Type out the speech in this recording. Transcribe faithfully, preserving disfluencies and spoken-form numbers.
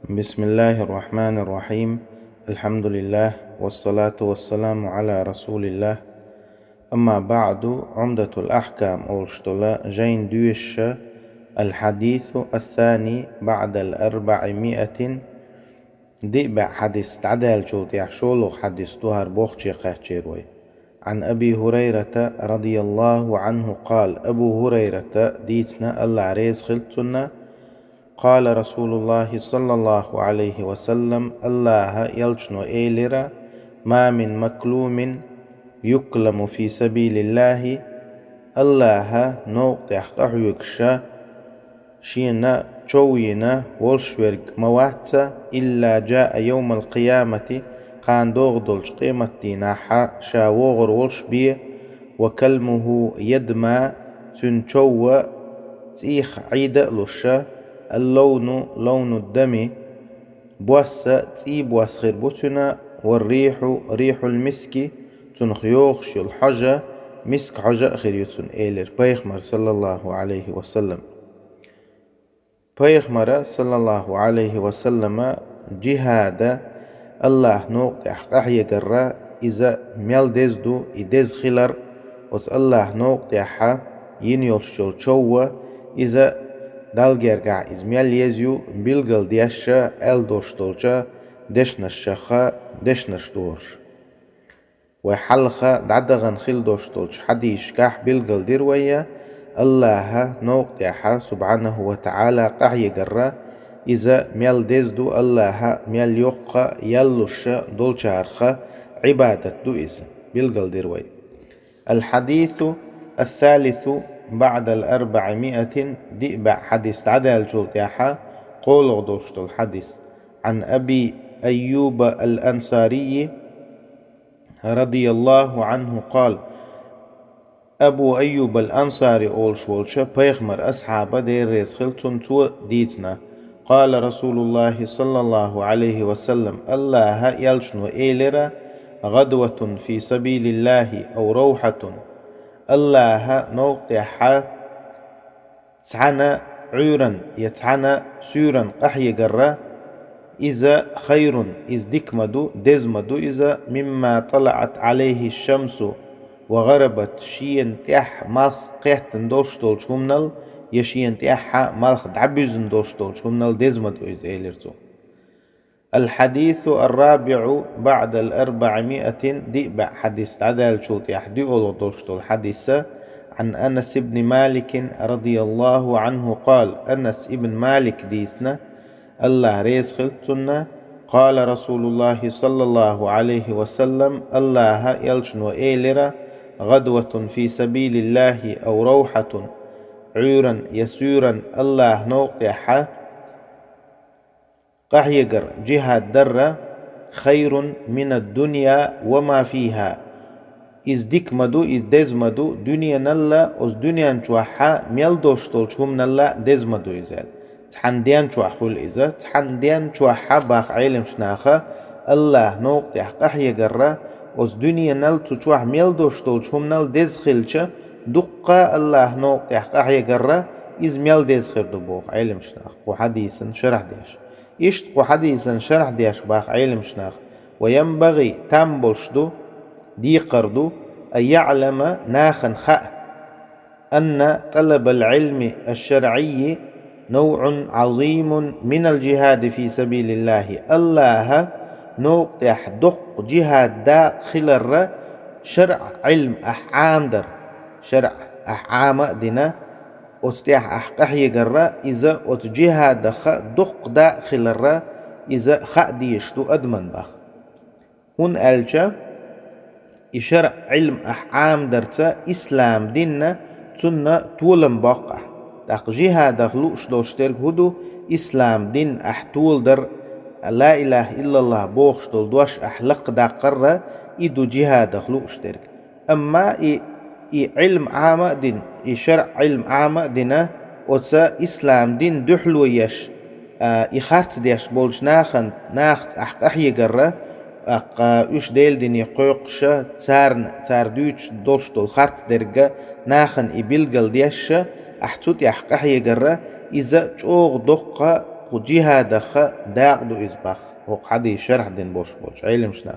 بسم الله الرحمن الرحيم. الحمد لله، والصلاة والسلام على رسول الله. أما بعد، عمدة الأحكام олуш долу жайна доьшуш, الحديث الثاني بعد الأربعمائة, диъ бӀе хьадис дӀадаьллачул тӀаьхьа шолгӀа хьадис ду хӀара бохче кхаьчнарг вай. عن أبي هريرة رضي الله عنه قال, Абу ХӀурайрата дийцина, АллахӀ реза хилла цунна, قال رسول الله صلى الله عليه وسلم, АллахӀа элчано элира: ما من مكلوم يكلم في سبيل الله, АллахӀа новкъа тӀехь къахьоьгуш шена чов йина волуш верг ма вац, إلا جاء يوم القيامة, кхана догӀу долчу къематдийнахь ша вогӀур волуш бен, وكلمه يدمى, цуьнан чов цӀийх Ӏийда а луш, اللون لون الدم, бос цӀий бос хир бу цуьнан, والريح ريح المسك, цунах йогӀуш йолу хьожа миск хьожа а хир ю цуьнан, элира пайхамара, саллаллаху Ӏалайхи ва саллам. Пайхамара, саллаллаху Ӏалайхи ва саллама, жихӀада, АллахӀа новкъа тӀехь къахьегарра, иза мел деза ду, и деза хилар, оцу АллахӀа новкъа тӀехь йина йолуш йолу чов, иза Далла гергахь иза мел еза ю, билгал деш, аьлла долуш долчу дешнашха дешнаш дохуш. Вай хьалха дӀадахана хила долуш долчу хьадисашкахь билгал дира вай, АллахӀа новкъа тӀехь, субхьанаху ва таӀала, къахьегарра, иза мел деза ду, АллахӀа мел йоккха яллуш долчарах Ӏибадат ду иза, билгал дира вай. الحديث الثالث بعد الأربعمائة, диъ бӀе хьадис дӀадаьллачул тӀаьхьа кхоалгӀа долуш долу хьадис. عن أبي أيوب الأنصاري رضي الله عنه قال, Абу Айюб ал-Ансари олуш волчу пайхамар асхьаба, Дела реза хила цунна, цо дийцина: قال رسول الله صلى الله عليه وسلم, АллахӀа элчано элира: غدوة في سبيل الله أو روحة, АллахӀа новкъа тӀехь цхьана Ӏуьйранна я цхьана суьйранна къахьегарра, иза خير, иза дика ма ду, деза ма ду иза, مما طلعت عليه الشمس وغربت, шена тӀехь малх кхеттина долуш долчу хӀуманал, я шена тӀехь малх дӀабуьзна долуш долчу хӀуманал деза ма ду иза, элира цо. الحديث الرابع بعد الأربعمائة, диъ бӀе хьадис дӀадаьллачул тӀаьхьа диъолгӀа долуш долу хьадис. عن أنس بن مالك رضي الله عنه قال, Анас ибн Малик дийцина, АллахӀ реза хила цунна: قال رسول الله صلى الله عليه وسلم, АллахӀа элчано элира: غدوة في سبيل الله أو روحة, Ӏуьйранна я суьйранна АллахӀа новкъа тӀехь къахьегар, жихӀад дарра, خير من الدنيا وما فيها. Иза дика ма ду, иза деза ма ду, дуьненал а, оцу дуьнен чохь мел долуш долчу хӀуманал а деза ма ду иза. Цхьана ден чохь хуьлу иза, цхьана ден чохь, баха Ӏеламчу наха, АллахӀа новкъа тӀехь къахьегарра, оцу дуьненал, цу чохь мел долуш долчу хӀуманал деза хилча, дуккха АллахӀа новкъа тӀехь къахьегарра, иза мел деза хир ду, боху Ӏеламчу наха, кху хьадисан шархь деш. Иштта кху хьадисан шархь деш, баха Ӏеламчу наха: وينبغي, там болуш ду, декхар ду, أن يعلم, нахана хаа, أن طلب العلم الشرعي نوع عظيم من الجهاد في سبيل الله. АллахӀа новкъа тӀехь доккха жихӀад дакъа хиларра, шарӀ Ӏилм ахь Ӏамадар, шарӀ ахь Ӏама а дина, оцу тӀехь ахь къахьегарра, иза оцу жихӀадах доккха дакъа хиларра, иза хаа дезаш ду адаман, баха. ХӀунда аьлча и шарӀ Ӏилм ахь Ӏамадарца ислам динна цунна толам боккху ахь. ТӀаккха жихӀадах лууш долуш дерг хӀун ду? Ислам дин ахь толадар, ла илаха иллаллах бохуш долу дош ахь лакхадаккхарра, и ду жихӀадах лууш дерг. Амма и, и Ӏилм Ӏама а дина, и шарӀ Ӏилм Ӏама а дина, оцу ислам дин дуьхьало еш, а, и харц деш болчу нахана, нахаца ахь къахьегарра, тӀаккха уьш Делан дине кхойкхуша, царна, цара дуьйцуш долуш долу харц дерг а нахана и билгал деш, ахь цу тӀехь къахьегарра, иза чӀогӀа доккха Кху джихӀадах дакъа ду иза боху хӀокху хьадиса шархь дина болуш болчу Ӏеламнаха.